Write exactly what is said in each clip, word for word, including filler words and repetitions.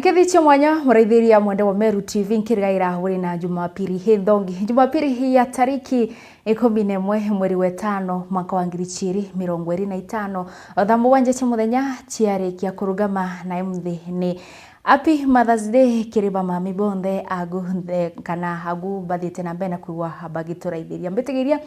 Kithi cia mwanya, muraithiria mwende wa Meru T V, nkirigaira uri na Jumapili hii nthongi. Jumapili hii ya tariki ikumi na imwe mweri wa itano mwaka wa ngiri ciiri mirongo iri na itano, o thaa mugwanja cia muthenya ciarikia kurugama na imthi ni Happy Mother's Day kiri bamami bonthe agu nthe-, kana agu bathiite na mbere na kwigua bagituraithiria. Mbitigiria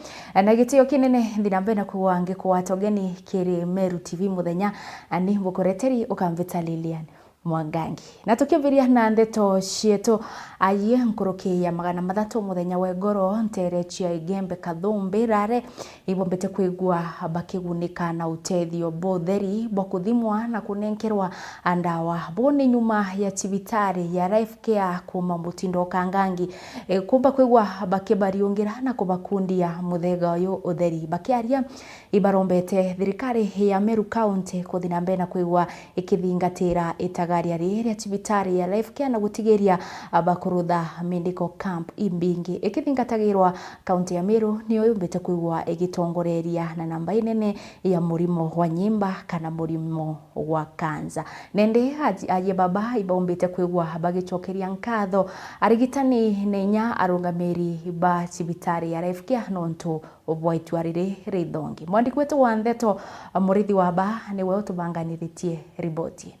na gitio kinene nthi na mbere na kwigua ngikugwata ugeni kiri Meru T V muthenya, ani mbukureteri ukambita Lilian Mwangangi. Na tukiambiria na ndeto cietu, ayie nkuruki ya magana mathatu muthenya wa igoro ntere cia Igembe Kathumbi Rare ibombete kwigua bakigunika na utethio bwa utheri bwa kuthimwa na kunenkerwa ndawa. Bo ni nyuma ya cibitari ya Life Care kuuma Mutindo Kangangi, e, kumba kwigua bakibariungira na kubakundia muthega uyu utheri. Bakiaria, ibarombete thirikari ya Meru County kuthi na mbere na kwigua ikithingatira itagaria riri ria cibitari ya Life Care na gutigiria bakurutha medical camp imbingi. Ikithingatagirwa, kaunti ya Meru niyo yumbite kwigua igitongoreria na namba inene ya murimo wa nyimba kana murimo wa kanza. Nende aji-, ayie baba ibaumbite kwigua bagicokeria nkatho arigitani na inya arungamiri ba cibitari ya Life Care nontu bwa itua riri rithongi. Mwandiki wetu wa ndeto, Murithi wa Ba, niwe utubanganiritie riboti ino.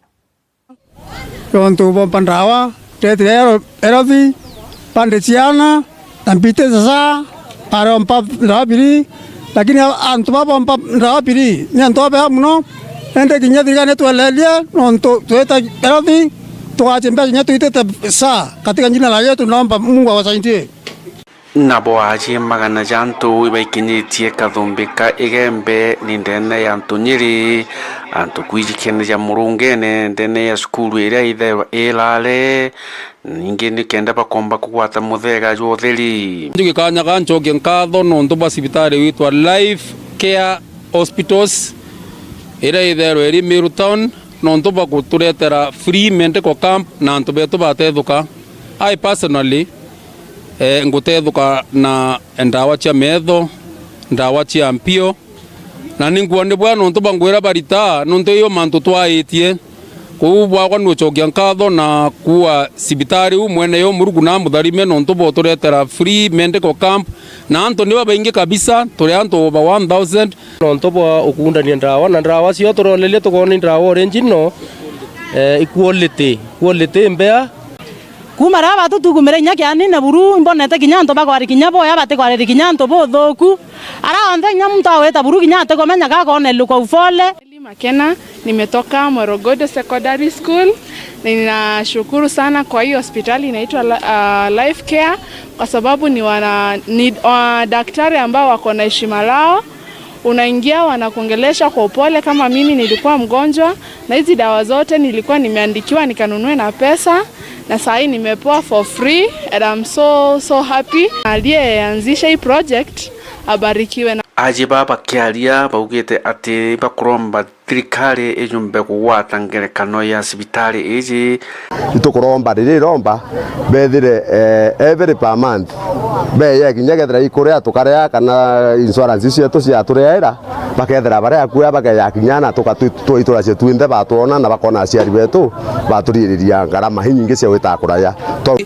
Nontu bompa ndawa, ndetire ero-, erothi, bandi ciana, na mbitite saa, barompa ndawa biri, lakini a-, antu babompa ndawa biri, ni antu babea mono, indi kinya thirikari nitwelerie, nontu twita erothi, tugacie mbeca kinya twitite saa, katika jina la Yesu, naomba Mungu awasaidie. Nabo aajie magana ja antu ibaikinyitie kathumbi ka Igembe ni ndene ya Ntunyiri, antu kwijikene ja murungene ndene ya cukuru iria itherwa i Lare, ningi ni kenda bakomba kugwata muthega jwa utheri. Njugi kanya ga ncokie nkatho nontu bwa cibitari witwa Life Care Hospitals iria itherwa iri Meru Town nontu bwa guturetera free medical camp na antu betu batethuka. I personally, eh, ngutethuka na ndawa cia metho, ndawa cia mpio, na ni nkuuga ni bwega nontu bangwira barita, nontu iyo mantu twaitie. Kwou bwakwa ni ucokia nkatho na kuuga cibitari u mwene yo Murungu na amutharime nontu bwa uturetera free medical camp, na antu ni babaingi kabisa, turi antu over one thousand. Nontu bwa ukundania ndawa, na ndawa cio turoneria tukoona i ndawa original, eh, i quality, quality mbea. Kuuma riria batutugumire kinya kianine buru, imbonete kinya antu bakwari kinya boya, batikwariri kinya antu buthuku. Ara onthe kinya muntu agwita buru kinya atikumenya gakonerua kwa ufole. Nelly Makena, nimetoka Morogodo Secondary School. Ninashukuru sana kwa hii hospitali inaitwa La-, ah, Life Care kwa sababu ni wana-, ni, ah, daktari ambao wako na heshima lao. Unaingia, wanakuongelesha kwa upole. Kama mimi nilikuwa mgonjwa, na hizi dawa zote nilikuwa nimeandikiwa nikanunue na pesa, na saa hii nimepewa for free, and I'm so, so happy. Aliyeanzisha hii project abarikiwe na Aji baba bakiaria baugite ati bakuromba thirikari ijumbe kugwata ngerekano ya cibitari iji. Itukuromba riri iromba bethire, eh, every per month, beye kinya kethira ikuria tukaria kana insurance cietu ciatureaira, bakethira baria akuya bakeya kinya na tuka twi-, twaituracia twinthe batwona na bakona aciari betu batuririria ngarama inyingi cia gwita kuraya. To-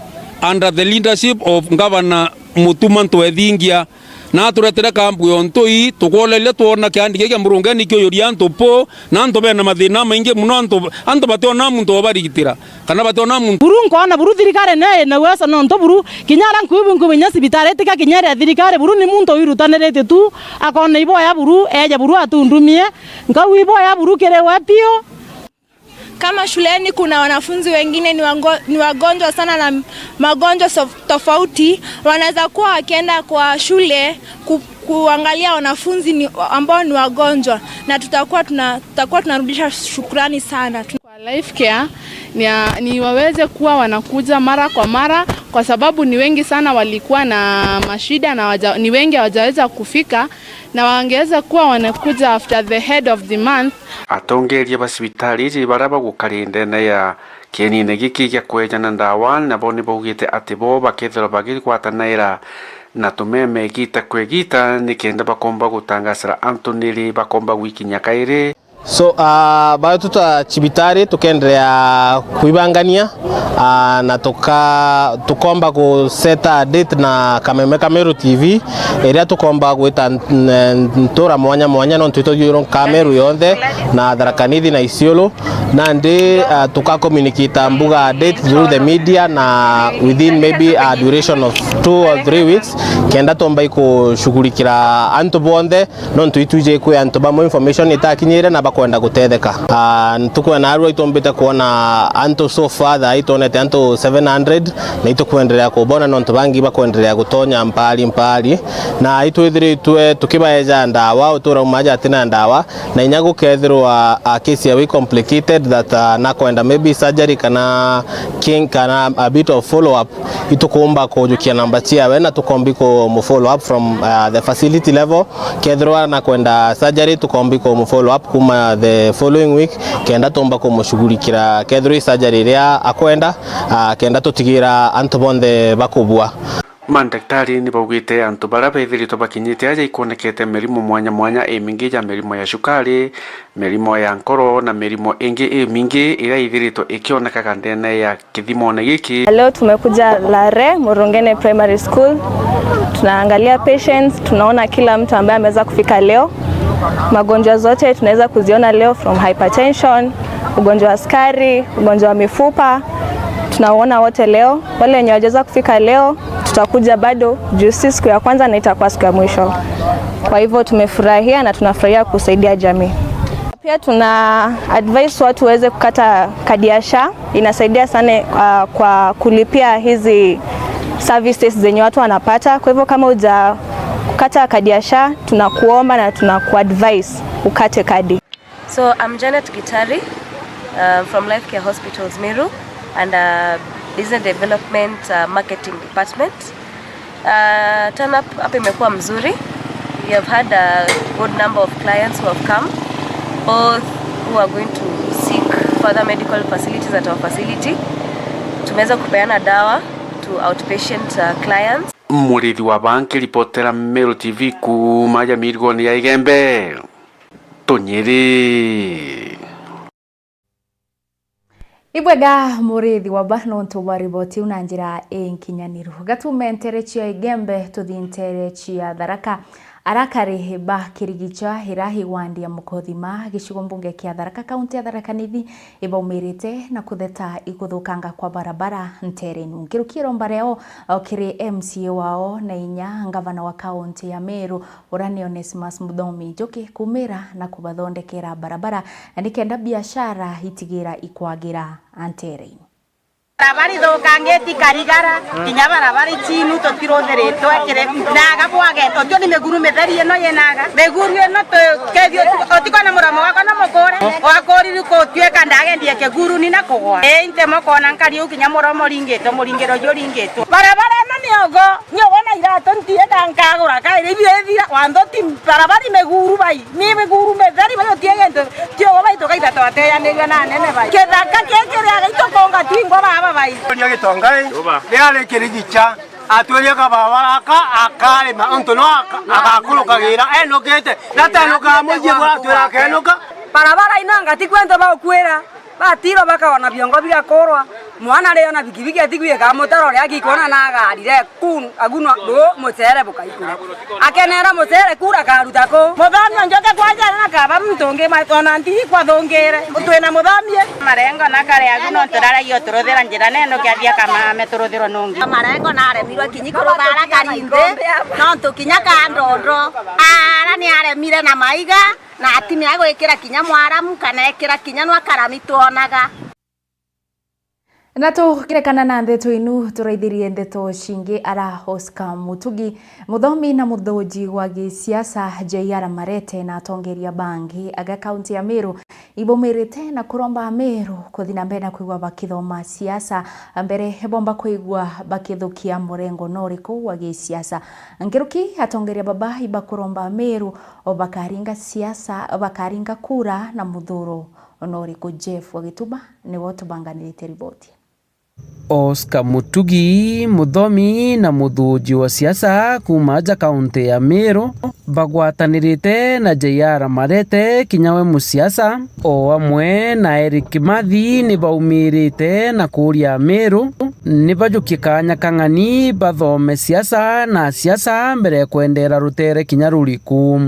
Under the leadership of Governor Mutuma Ntwethingia, na aturetere kampu ya Untui, tukwoleria twona kiandi giki kia Murunge nikio yuria antu po, na antu bena mathina maingi mono, antu, antu bationa muntu obarigitira, kana bationa muntu. Buru nkoona buru thirikari ne ina uwezo nontu buru kinya ara nkuibu nkuibu inya cibitari itiga kinya iria thirikari, buru ni muntu wirutaniritie tu, akoona iboya buru, eeje buru atundumie, nkau iboya buru kiri we piu. Kama shuleni kuna wanafunzi wengine ni wango-, ni wagonjwa sana na magonjwa sof-, tofauti, wanaweza kuwa wakienda kwa shule ku-, kuangalia wanafunzi ni, ambao ni wagonjwa, na tutakuwa tuna-, tutakuwa tunarudisha shukrani sana. Kwa Life Care, ni, ni waweze kuwa wanakuja mara kwa mara, kwa sababu ni wengi sana walikuwa na mashida na waja-, ni wengi hawajaweza kufika, na wangeweza kuwa wanakuja after the head of the month. Atongeria ba cibitari iji baria bagukari ndene ya kienine giki gia kwejana ndawa, nabo ni baugite ati bo bakethirwa bagigwatanaira na tumeme igita kwa igita, ni kenda bakomba gutangasira antu niri bakomba gwikinya kairi. So, ah, bayo tuta cibitari tukenderea kwibangania, ah, na tuka-, tukomba kuseta date na Kameme ka Meru T V, iria tukomba gwita n-, n-, ntura mwanya mwanya, nontu itujwirwo ka Meru yonthe na Tharaka Nithi na Isiolo. Nandi, ah, tuka communicate mbuga date through the media na within maybe a duration of two or three weeks, kenda tumba ikushughulikira antu bonthe, nontu itwiji kwi antu bamwe information itakinyire na bakwenda gutetheka. Ah, ntuku ya narua itumbite kwona antu, so far thaa ii twonete antu seven hundred, na itukwenderea kubona nontu bangi bakwenderea gutonya mpari mpari, na itwithiritwe tukibaeja ndawa, utura umaja atina ndawa, na inya gukethirwa a case ya wi complicated that, ah, nakwenda maybe surgery kana king-, kana a bit of follow up, itukumba kujukia namba ciawe na tukombi kumu follow up from, ah, the facility level. Kethirwa nakwenda surgery, tukombi kumu follow up kuma the following week, kenda tumba kumushughulikira kethirwa i surgery iria akwenda, ah, kenda tutigira antu bonthe bakubua. Mandaktari ni baugite antu baria bethiritwe bakinyite aja ikwonekete mirimo mwanya mwanya, imingi ja mirimo ya cukari, mirimo ya nkoro na mirimo ingi imingi iria ithiritwe ikionekaga ndene ya kithimone giki. Leo tumekuja Lare Murungene Primary School. Tunaangalia patients, tunaona kila mtu ambaye ameweza kufika leo. Magonjwa zote tunaweza kuziona leo, from hypertension, ugonjwa wa sukari, ugonjwa wa mifupa. Tunaona wote leo. Wale wenye hawajaweza kufika leo, tutakuja bado juu si siku ya kwanza na itakuwa siku ya mwisho. Kwa hivyo tumefurahia na tunafurahia kusaidia jamii. Pia tuna advise watu waweze kukata kadi ya SHA. Inasaidia sana, ah, kwa kulipia hizi services zenye watu wanapata. Kwa hivyo kama hujakata kadi ya SHA, tunakuomba na tunakuadvise ukate kadi. So, I'm Janet Gitari, uh, from Life Care Hospitals Meru, and, uh, Business Development, uh, Marketing Department. Uh, turn up hapa imekuwa mzuri. We have had a good number of clients who have come, both who are going to seek further medical facilities at our facility. Tumeweza kupeana dawa to outpatient, uh, clients. Murithi wa Baa nkiripotera Meru T V kuuma Jamirigoni ya Igembe. Tunyiri. Ibwega Murithi wa Baa nontu bwa riboti iu na njira inkinyaniru. Gatume ntere cia Igembe, tuthi ntere cia Tharaka. Arakari ba Kirigicha ira i wandi ya Mukothima, gicigo mbunge kia Tharaka, kaunti ya Tharaka Nithi, ibaumirite na kutheta ikuthukanga kwa barabara ntere inu. Nkiruki iromba riao o kiri M C A wao na inya ngavana wa kaunti ya Meru, uria ni Onesmus Muthomi Njuki, kumira na kubathondekera barabara, na nikenda biashara itigira ikwagira ntere inu. Barabara ithukangiti Karigara, kinya barabara ici inu tutiruthiritwe kiri naga bwage, utio ni miguru mitheri ino yinaga. Miguru ino tu-, kethio tu-, utikona muromo wakwa na mukure, wakuriri kutuika ndagendie kiguru ni na kugwa. Ii, inte mukona nkari uu kinya muromo uringitwe, muringiro juringitwe. Barabara ino ni ogo, ni ogo na iratu ntienda nkagura kairi ibithira, wanthuti barabara ni miguru bai. Ni miguru mitheri bai, utie gintu, ti uguo bai, tukaitha twateanirua na anene bai. Kithaka kii kiri aga itukunga tingwa baba bai. Turia Gitongai, riari Kirigicha, atwirie kababara aka akarima, untu no aka-, agakurukagira enukite, na tenukaga mucii bura atwira akenuka. Barabara ino anga ti kwentu baukwira. Batiro bakaona biongo bigakurwa. Mwana rio na bikibiki atigu ikamutara uria akikwona na agari re kun agunwa ndu mucere bukaikura. Akenera mucere kura karuta ku. Muthomi onjoke kwanja na kaba muntu ungi ma-, ona nti kwathungire. Twina muthomi. Marengo na kare agu nontu raragia uturuthira njira neno kiathia kamame turuthirwo nungi. Marengo naremirwe kinyi kurubara kari nthi, nontu kinya kandondo ara ni aremire na maiga. Na atini agwikira kinya mwaramu, kana ekira kinya nwa karami twonaga. Na tukirekana na ndeto inu, turaithirie ndeto cingi. Ara Oscar Mutugi, muthomi na muthuji wa gisiasa, J R Marete na atongeria bangi aga kaunti ya Meru, ibumirite na kuromba Ameru kuthi na mbere na kwigua bakithoma siasa mbere bomba kwigua bakithukia murengo no uriku wa gisiasa. Nkiruki atongeria baba ibakuromba Ameru o bakaringa siasa, bakaringa kura na muthuro ona uriku. Jeff wa Gituba niwe utubanganirite riboti. Oscar Mutugi, muthomi na muthuji wa siasa kuuma aja kaunti ya Meru, bagwatanirite na J R Marete, kinya we musiasa, o amwe na Eric Mathi, ni baumirite na kuuria Ameru ni bajukie kaanya kang'ani bathome siasa na siasa mbere ya kwendeera rutere kinya ruriku.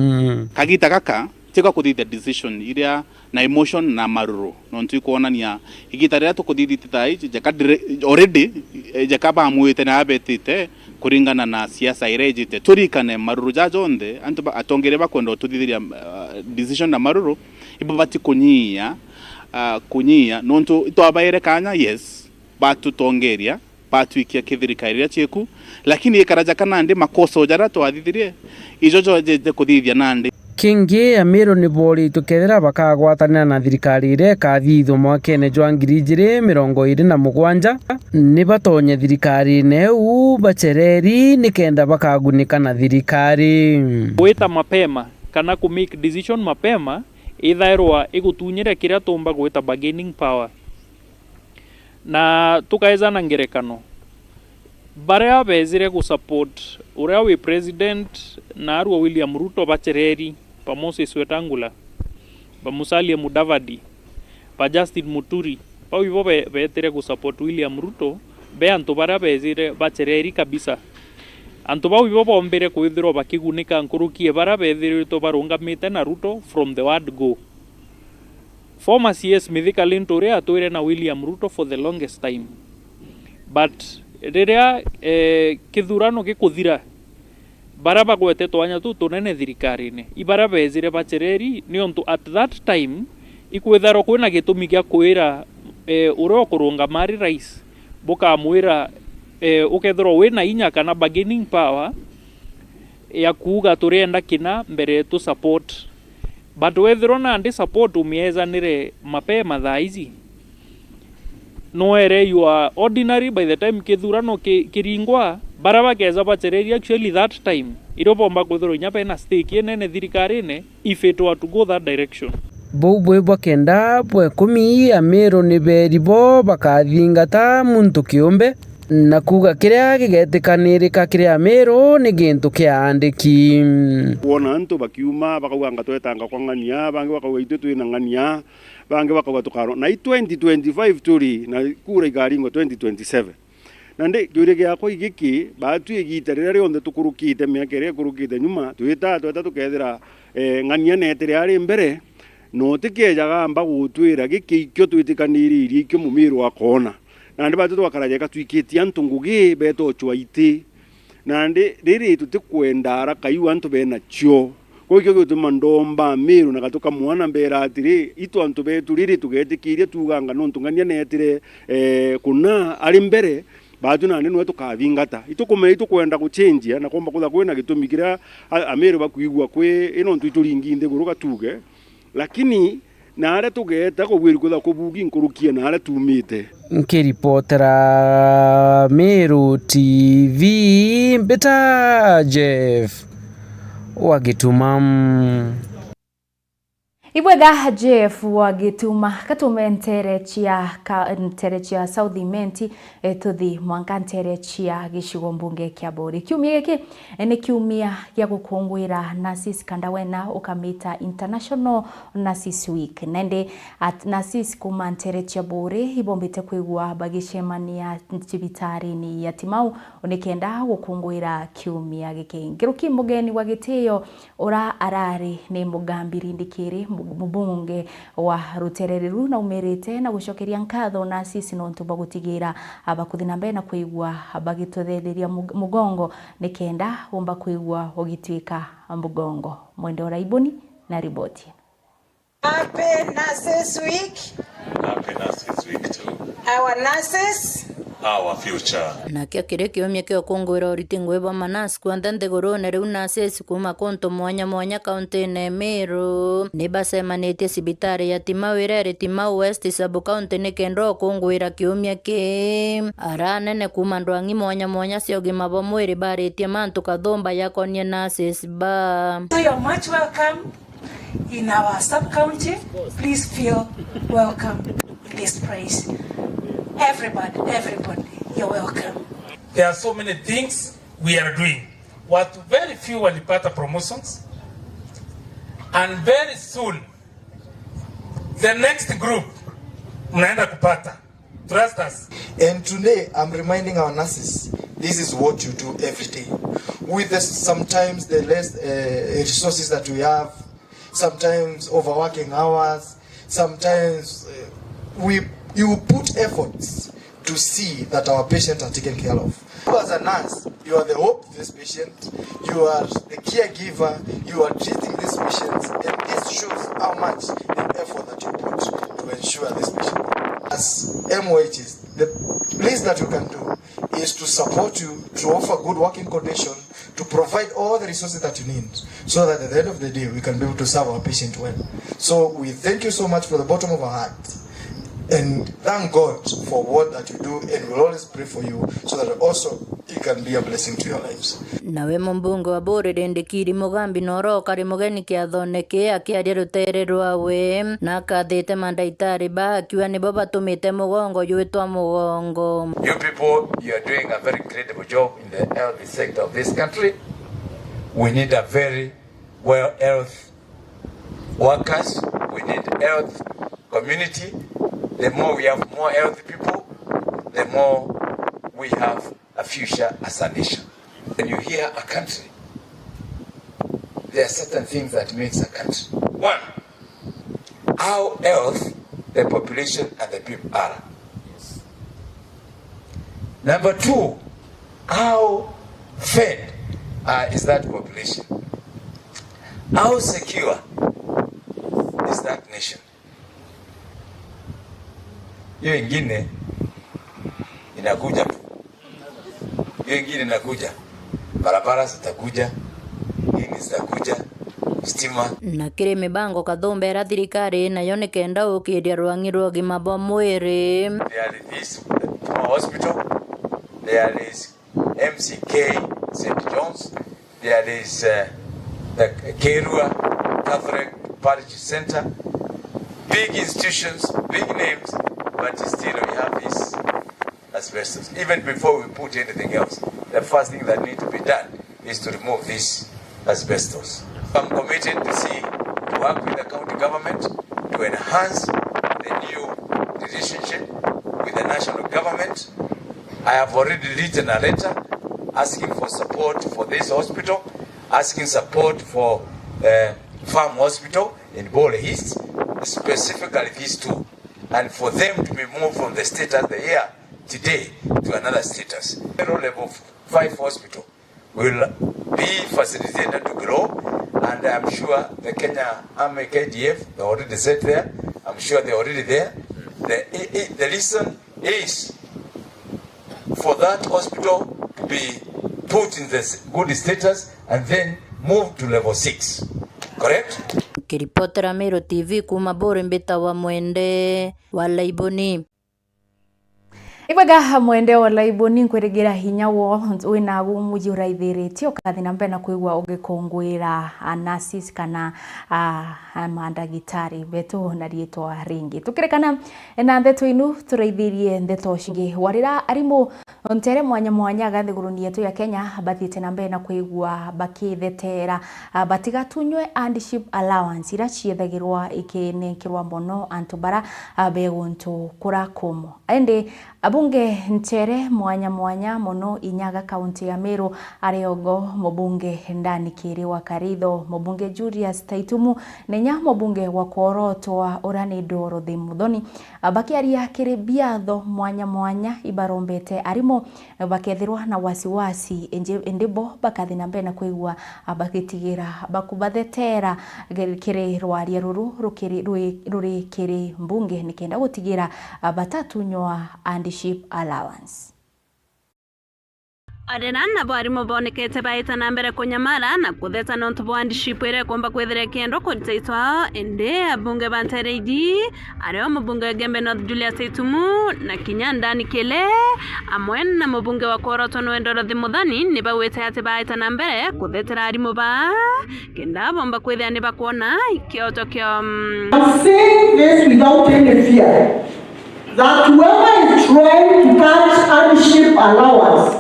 Kagita gaka, tika kuthithia decision iria na emotion na maruru, nontu ikwonania igita riria tukuthithite thaa iji, jeka dire-, already, eh, jeka bamwite na abetite kuringana na siasa iria ijite. Turikane maruru ja jonthe, antu ba, atongeria bakwenda ututhithiria, uh, decision na maruru, ibo bati kunyia, uh, kunyia, nontu itwabaire kanya, yes, batutongeria, batwikia kithirikari iria cieku, lakini ikara jaka nandi makoso jaria twathithirie, ijo jojete kuthithia nandi. Kingi, Amiru ni boritwe kethira bakagwatanira na thirikari iria ikathithua mwakene jwa ngiri ijiri mirongo iri na mugwanja, ni batonye thirikarine iu bacereri nikenda bakagunika na thirikari. Gwita mapema kana ku make decision mapema ithairwa igutunyire kiria tumba gwita bargaining power. Na tukaeja na ngerekano, baria beejire gu support uria wi president naarua William Ruto, ba Chereri, ba Moses Wetangula, ba Musalia Mudavadi, ba Justin Muturi, bau ibo be-, beetire gu support William Ruto, be antu baria beejire ba Chereri kabisa. Antu bau ibo boombire kwithirwa bakigunika nkuruki e baria beethiritwe barungamite na Ruto from the word go. Former C S Mithika Linturi atwire na William Ruto for the longest time. But riria, eh, kithurano gikuthira, baria bagwete twanya tutunene thirikarine, i baria beejire ba Chereri, niuntu at that time, ikwithairwa kwina gitumi gia kwira, eh, uria ukurungama ari rais, bukamwira, eh, ukethirwa wina inya kana bargaining power ya kuuga turienda kina mbere tu support. But wethirwa nandi support umiejanire mapema thaa iji, no ere you are ordinary by the time kithurano ki-, kiringwa, baria bakeja ba Chereri actually that time, irio bomba kwithirwa inya bena stake inene thirikarine, if it were to go that direction. Buu bwi bwa kenda bwa ikumi, Amiru ni beeri bo bakathingata muntu kiumbe, na kuuga kiria gigetikanirika kiri Amiru ni gintu kia aandiki. Kwona antu bakiuma, bakauga, "Anga twetanga kwa ng'ania," bangi bakauga, "Itwe twina ng'ania," bangi bakauga, "Tukaro." Na i twenty twenty-five turi, na kura ikaringwa twenty twenty-seven. Nandi kiuria giakwa i giki, baatwi igita riria rionthe tukurukite, miaka iria ikurukite nyuma, twitaa tweta tukethira, eh, ng'ania neetire ari mbere, na utikeejaga amba gutwira giki ikio twitikaniririe ikio Mumiru akoona. Nandi baatwi twakara jeka twikitie antu ngugi beeta uchwa iti. Nandi riri tutikwenda araka iu antu benacio. Kwou ikio gituma ndomba Amiru na gatu ka mwana mbeera atiri, "Itu antu beetu riri tugeetikiria tuuganga nontu ng'ania neetire, eh, kuna ari mbere, baatu nandi nwe tukathingata." Itukumenya itukwenda gucenjia na kwomba kwithirwa kwina gitumi kiria a-, Amiru bakwigua kwi, i nontu ituringi nthiguru gatuuge. Lakini naaria tugeeta kugwirua kwithirwa kubugi nkuruki e naaria tuumite. Nkiripotera Meru T V, mbita Jeff wa Gituma. Ibwega Jeff wa Gituma, katume ntere cia ka-, ntere cia South Imenti, e, tuthi mwanka ntere cia gicigo mbunge kia Buuri. Kiumia giki, e, ni kiumia gia gukunguira nurses kanda wena ukamita International Nurses Week. Nende at nurses kuma ntere cia Buuri ibombite kwigua bagicemania cibitarini ya Timau nikenda gukunguira kiumia giki. Ngiruki mugeni wa gitio ura arari ni Mugambiri Ndikiri, mu-, mubunge wa rutere riru, naumirite na gucokeria nkatho nurses nontu bwa gutigira abakuthi na mbere na kwigua bagitutheriria mug-, mugongo nikenda umba kwigua ugitwika mugongo. Mwende Uraibuni na riboti. Happy Nurses Week. Happy Nurses Week too. Our nurses. Our future. Nakio kiri kiumia kia ukunguira uriti ngui bwa manasi kuonthe nthigurune, riu nurses kuma kuntu mwanya mwanya kauntine Meru ni bacemanitie cibitari ya Timau iria iri Timau West sub county nikenda ukunguira kiumia kii. Ara anene kuma ndwang'i mwanya mwanya cia ugima bwa mwiri baritie mantu kathumba yakonie nurses ba. So you're much welcome in our sub-county. Please feel welcome in this place. Everybody, everybody, you're welcome. There are so many things we are doing. Watu very few walipata promotions, and very soon the next group mnaenda kupata. Trust us. And today, I'm reminding our nurses, this is what you do every day. With the, sometimes the less, uh, resources that we have, sometimes overworking hours, sometimes, uh, we, you put efforts to see that our patients are taken care of. You as a nurse, you are the hope to this patient, you are the caregiver, you are treating these patients, and this shows how much the effort that you put to ensure this patient. As M O Hs, the least that we can do is to support you, to offer good working condition, to provide all the resources that you need, so that at the end of the day, we can be able to serve our patient well. So we thank you so much from the bottom of our heart. And thank God for what that you do, and we'll always pray for you so that also it can be a blessing to your lives. Nawe mumbunge wa Buuri Ndikiri Mugambi noro ukari mugeni kiathone kii akiaria rutere rwawe, na akathite mandagitari ba akiuga nibo batumite mugongo jwitwa mugongo. You people, you are doing a very incredible job in the health sector of this country. We need a very well health workers, we need health community. The more we have more health people, the more we have a future as a nation. When you hear a country, there are certain things that makes a country. One, how health the population and the people are. Number two, how fed, uh, is that population? How secure is that nation? Hiyo ingine inakuja tu. Hiyo ingine inakuja. Barabara zitakuja. Nini zitakuja? Stima. Na kiri mibango kathumba iria thirikari inayo ni kenda ukiria rwang'i rwa ugima bwa mwiri. There is this Hospital, there is M C K Saint John's, there is, uh, the Kerua Catholic Parish Center, big institutions, big names, but still we have this asbestos. Even before we put anything else, the first thing that need to be done is to remove this asbestos. I'm committed to see, to work with the county government to enhance the new relationship with the national government. I have already written a letter asking for support for this hospital, asking support for, uh, Farm Hospital in Buuri East, specifically these two, and for them to be moved from the status they are today to another status. Level five hospital will be facilitated to grow, and I'm sure the Kenya Army, K D F, they already set there. I'm sure they're already there. The, i-, i-, the reason is for that hospital to be put in this good status and then move to level six. Correct? Kiripotera Meru T V kuma Buuri, mbitawa Mwende wa Laiboni. Ibwega Mwende o Laiboni, nkwirigira hinya wo winagu muji uraithiritie, ukathi na mbere na kwigua ugikungwira, a, nurses kana, a, a, mandagitari betu na riitwa ringi. Tukirikana na ndeto inu, turaithirie ndeto cingi. Warira arimu ntere mwanya mwanya aga nthiguruni yetu ya Kenya bathiite na mbere na kwigua bakithetera, a, batigatunywe hardship allowance iria ciethagirwa ikinenkerwa mono antu bara, a, be guntu kura kumu. Indi abunge nchere mwanya mwanya mono inyaga kaunti ya Meru, ari ogo mubunge Ndani Kiri wa Karitho, mubunge Julius Taitumu, na inya mubunge wa kworotwa uria ni Dorothy Muthoni, bakiaria kiri biatho mwanya mwanya ibarombete arimu bakethirwa na wasiwasi, inji-, indi bo bakathi na mbere na kwigua, a, bagitigira bakubathetera ge-, kiri rwaria ruru rukiri, rwi-, ruri kiri mbunge nikenda gutigira, a, batatunywa hardship allowance. Arera nabo arimu bonekete baita na mbere kunyamara na kutheta nontu bwa hardship iria ikomba kwithira ikiendwa kurita itwao, indi abunge ba ntere iji, ario mubunge wa Igembe North Julius Itumu na kinya Ndani Kile, amwe na mubunge wa Kworotwa nwe Dorothy Muthoni, ni baugite ati baeta na mbere kuthetera arimu baa, kenda bomba kwithira ni bakwona kioto kio. I'm saying this without any fear. That whoever is trying to cut hardship allowance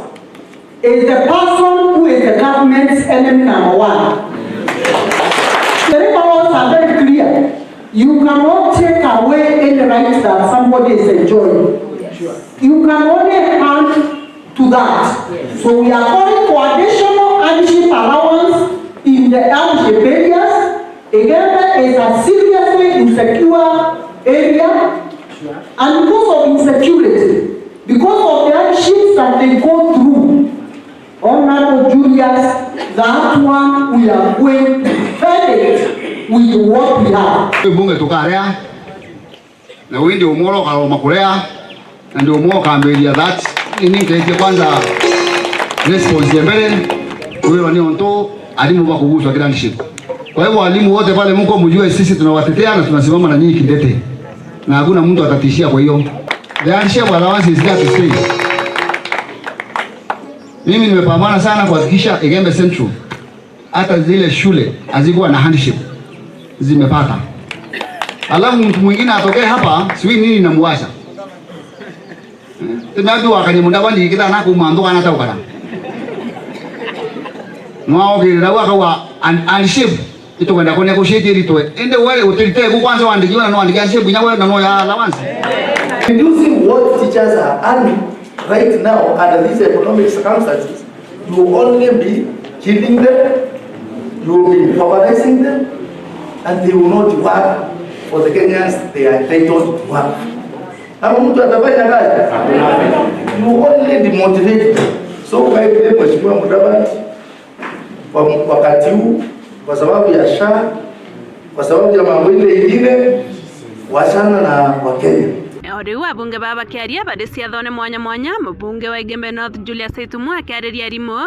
is the person who is the government's enemy number one. The labour laws are very clear. You cannot take away any right that somebody is enjoying. You can only hand to that. So we are calling for additional hardship allowance in the hardship areas. Igembe is a seriously insecure area, and because of insecurity, because of the hardships that they go through, Honorable Julius, that one we are going to fend it with what we have. Mbunge tukarea Na wi ndi umwe uria ukaroma kuria, na ndi umwe ukambiria that. Ini nketie kwanza response ya mbere, kwirwa ni ontu arimu bakuguswa kila leadership. Kwa hivyo walimu wote pale mko mjue sisi tunawatetea na tunasimama na nyinyi kidete. Na hakuna mtu atatishia kwa hiyo. The handshake allowance is there to stay. Mimi nimepambana sana kuhakikisha Igembe Central hata zile shule hazikuwa na handshake zimepata. Alafu mtu mwingine atokee hapa, sijui nini namwasha. Eh, tena tu akanye muda bandi kithana kuuma nthu kana taukara. Nwaokirira u akauga, "And, handshake, itukwenda ku negotiate iritwe." Indi we utirite ku kwanza wandiki na nwandiki handshake inya we na no ya allowance. Reducing what teachers are earning right now under these economic circumstances, you will only be killing them, you will be pauperizing them, and they will not work for the Kenyans they are entitled to work. Ama mtu atafanya kazi? You only demotivate them. So, kwa hivyo, Mheshimiwa Mudavadi, kwa wakati huu, kwa sababu ya SHA, kwa sababu ya mambo ile ingine, wachana na Wakenya. O riu abunge baba bakiaria bari ciathone mwanya mwanya, mubunge wa Igembe North Julius Itumwa akiariria arimu,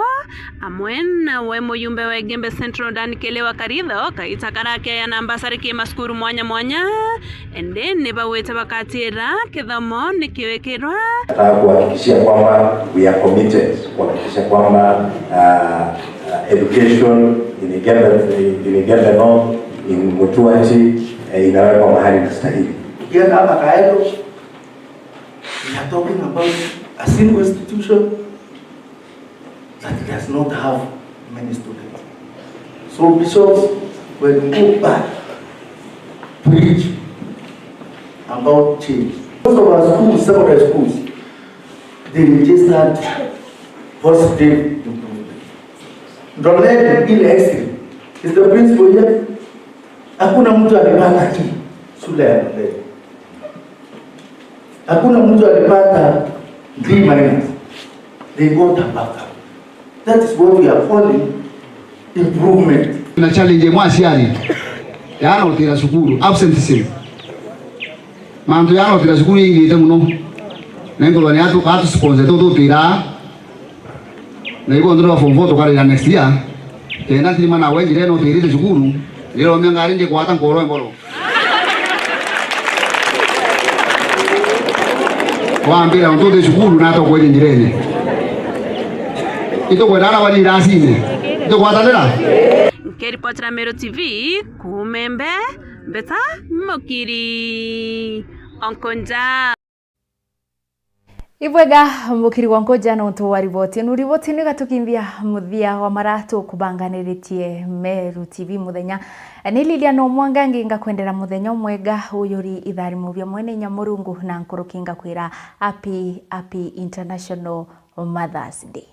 amwe nawe muyumbe wa Igembe Central Dan Kele wa Karitho, kaita kara akiaya na mbasari ki masukuru mwanya mwanya, indi ni baugite bakatira kithomo ni kiwikirwa. Nataka kuhakikishia kwamba we are committed kuhakikisha kwamba, uh, uh, education in Igembe, in Igembe North, in Mutuachi, eh, inawekwa mahali inastahili. Ukienda hapa Kaedo, we are talking about a single institution that does not have many students. So bishops, when you go back, preach about change. Most of our schools, secondary schools, they registered positive improvement. Ndoleni ile extreme. Is the principal here? Hakuna mtu alipata E shule ya Ndoleni. Hakuna mtu alipata D minus. They got a backup. That is what we are calling improvement. Na challenge mwa aciari ya ana utira cukuru, absenteeism. Mantu ya ana utira cukuru ingite muno. Na nkorwa ni atu, atu sponsor tu tutira. Na igwe nthura form four tukarira next year. Kenda ntirima nawe njira ino utirite cukuru, ndiromia ngari ndikwata nkoro ngoro. Wambira untu uti cukuru na atokwete njirene. Itukwenda ara bari iracine. Itukwatanira? Nkiripotera Meru T V kuuma Embe, Mbeta Mukiri, Onkonja. Ibwega, Mukiri wa Nkuja, nontu wa riboti inu. Riboti inu igatukinthia muthia wa mara tukubanganiritie Meru T V muthenya. Ni Lilian Omwanga ngingakwendera muthenya umwega, uyuri itharimo bia mwene inya Murungu na nkuruki ngakwira happy, happy International Mother's Day.